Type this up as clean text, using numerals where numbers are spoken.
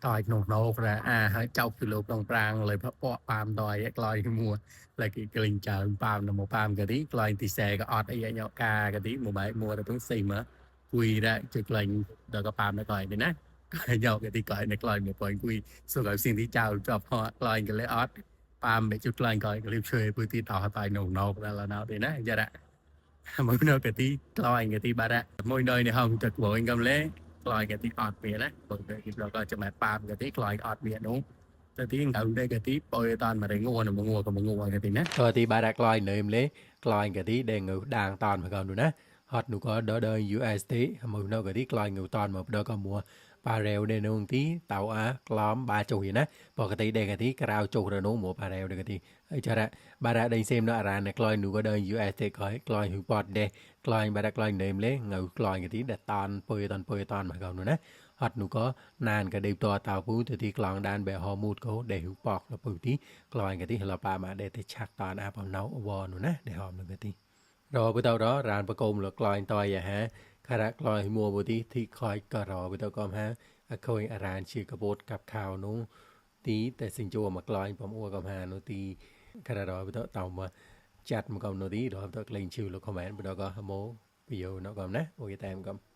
តយក្នុងណោករអាហើយចៅគីឡូក្នុងប្រាងលើពកប៉ាមតយក្លាយមួលគេក្លែងចើប៉ាមនមប៉ាមកទីក្លាយទីសែក៏អត់អីញកាកទីមួយបែមួទៅស៊ីមកគួយរជក្លែងដល់ក៏ប៉ាមដល់ក្លាយនេះណាញ៉កទីក្លាយនៅក្លាយមួយប៉ុនគួយសុខឲ្យสิ่งที่เจ้าจับพอกลายกันเลยออดปามไปจุดกลายก่อนก็รีบช่วยพื้นที่ต่อตายหนุ่มนกแล้วเนาะดีนะจะละមួយនៅកទីក្លាយកទីបាត់មួយនៅในห้องจะบอกកំលេក្លាយកទីអត់វាណាបើគេក៏ចាំប៉ាមកទីក្លាយអត់វានោះទៅទីងៅដែរកទីបើតានមករងួនមកងួក៏មកងួកទីណា ក៏ទីបារក្លាយនៅមលេក្លាយកទីដែលងើដាងតានមកនោះណាហត់នោះក៏ដដ USD មកនៅកទីក្លាយងើតានមកដក៏មួប៉ារ៉េវនៅនោះទីតៅអាក្លំបាចុះណាបកទីដែលកទីក្រៅចុះរនោះមួប៉ារ៉េវដែលកទីហើយចរៈបារ៉ាដេញសេមនៅអារ៉ានក្លាយនោះក៏ដ USD ក៏ក្លាយហ៊ូប៉តដែរក្លាយបារ៉ាក្លាយនៅមលេងើក្លាយកទីដែលតានពុយតានពុយតានមកនោះណាហត់នោះក៏ណានក៏ដេបតតៅពូទៅទីក្លងដានបែហមូតក៏ដែលហ៊ូប៉កលពូទី ក្លាយកទីហលប៉ាម៉ាដែលទៅឆាក់តានអាបំណៅវនោះណាដែលហមនឹងកទីរបទៅររានបកុំលក្លាយតយហាខរៈក្លាយមួបទីទីខយក៏របទៅកំហាអខុយអារានជាកបូតកាប់ខោនោះទីតែសិញ្ជួមកក្លាយបំអួកំហានោះទីខរៈរបទៅតៅមកចាត់មកកំនោះទីរបទៅក្លែងឈឺលខមែនបដកហមោពីយោណកំណាអូយតាមកំ។